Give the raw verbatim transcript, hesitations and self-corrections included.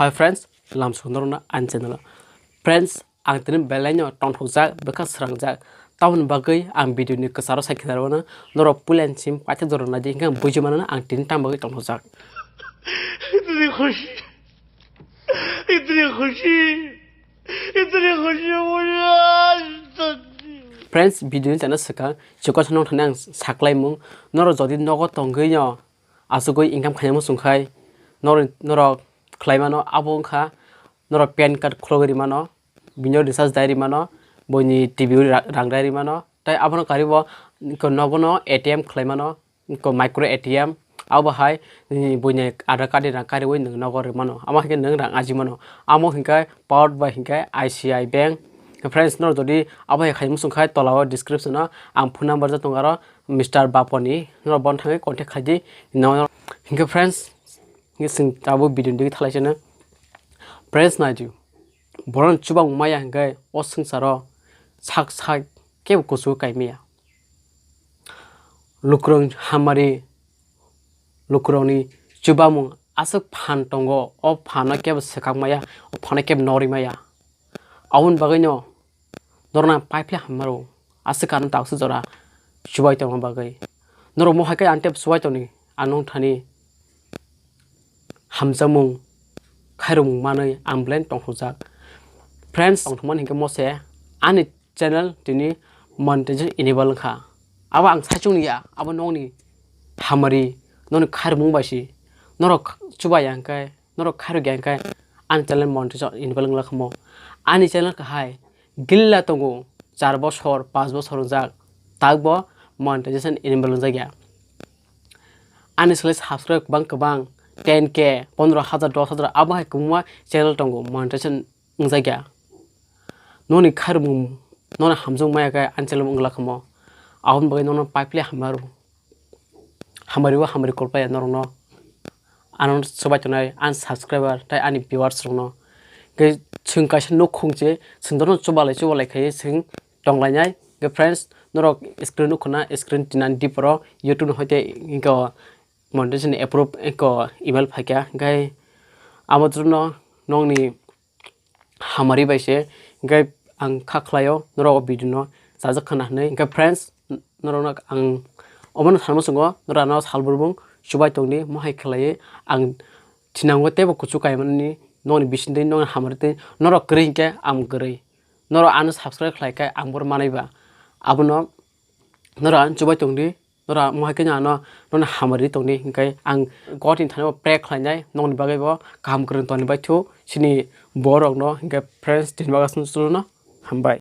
Hi friends, lamsong norokno ani channel o. Friends, ang tini belai no tongthokjak, bwkha srangjak. Tamoni bagwi ang video ni kwcharo sai khe narwkno norok puila ni sim paithak jora naidi, hwnkhe ang buji mano ang tini tamo bagwi tongthokjak. Itni khushi, itni khushi, itni khushi mujhe aaj tak nahi. Friends, video ni chana swkang chikon nong thani ang saklaimung, norok jodi nogo tongwi no asugwi income khaina muchung khai, nor-, norok khlai mano, abo wngkha norok pan card khulogwi ri mano, bini recharge dai ri mano, boini T V ra-, rang dai ri mano, tei abono karibo nogo no A T M khlai mano, ko micro A T M, abo hai, mm, buini Aadhaar card ni rang kariwi nwng nogo rwi mano, amo hai khe nwng rang aji mano, amo hinkhe powered by hinkhe I C I Bank. Friends, norok jodi abo hai khai muchung khai, tola o description o ang phone number ja tongo aro Mister Baponi, norok bono thangwi contact khai di. Hinkhe friends, hinkhe chwng abo video ni digi thalai chana. Friends, nai di, borok chubamung maya hinkhe o swngcharo sak sak kebo kuchugo kai maya. Lukurok hamari, lukurokni chubamung aswk phan tongo, o phano kebo swkang maya, o phano kebo nori maya. Aboni bagwino norokno ang paiphle hamaro, aswk ano taksa jora chubai tongma bagwi. Norok mohai khe ang tebo chubai tongni, ang nong thani hamjakmung khairokmung manwi ang belai tongthokjak. Friends, tongthokmani hinkhe mose ani channel tini monetization enable wngkha. Abo ang saichung ya, abo nokni hamari, nokni khairokmung bai si. Norok chubai ya hinkhe, norok khairok ya hinkhe ani channel monetization enable wngla khamo. Ani channel kahai gilla tongo, char bosor, panch bosor wngjak, takbo monetization enable wngjak ya. Ani swlai subscribe kwbang kwbang, ten K, pondro hajar, dos hajar, abo hai kwbangma channel tongo, monetization wngjak ya. Noni khairokmung, noni hamjakmung maya khe ani channel wngla khamo. Aboni bagwi nono paiphle hamaro. Hamari o hamari kolpai ya norokno. Ano chubai tongnai ani subscriber tei ani viewers rokno. Khe chwng kaisa nukhung se, chwng dono chubalai chubalai khai chwng tonglainai. Khe friends, norok screen nukhuna, screen tinani diporo YouTube ni hoite inko monetization approve inko email phaikha. Khe abo jotono nokni hamari bai se, hingke ang kha khlaio norok o video no chajak khana hinui. Hingke friends, norok no ang omo no sanma songo, norok ano sal burbung chubai tongdi, mohai khlaiwi ang thinango teibo kuchuk kaimani nokni bisingtwi, nokni hamari twi, norok kwrwi hingke ang kwrwi, norok ano subscribe khlai khe ang bo manai ba, abono norok ang chubai tongdi, norok mohai khe ano nono hamari tongdi, hingke ang God ni thani bo pray khlainai, nokni bagwi bo kaham kwrwng tongni bai thu, chini borok no, hingke friends, tini bagwi aswk no, hambai.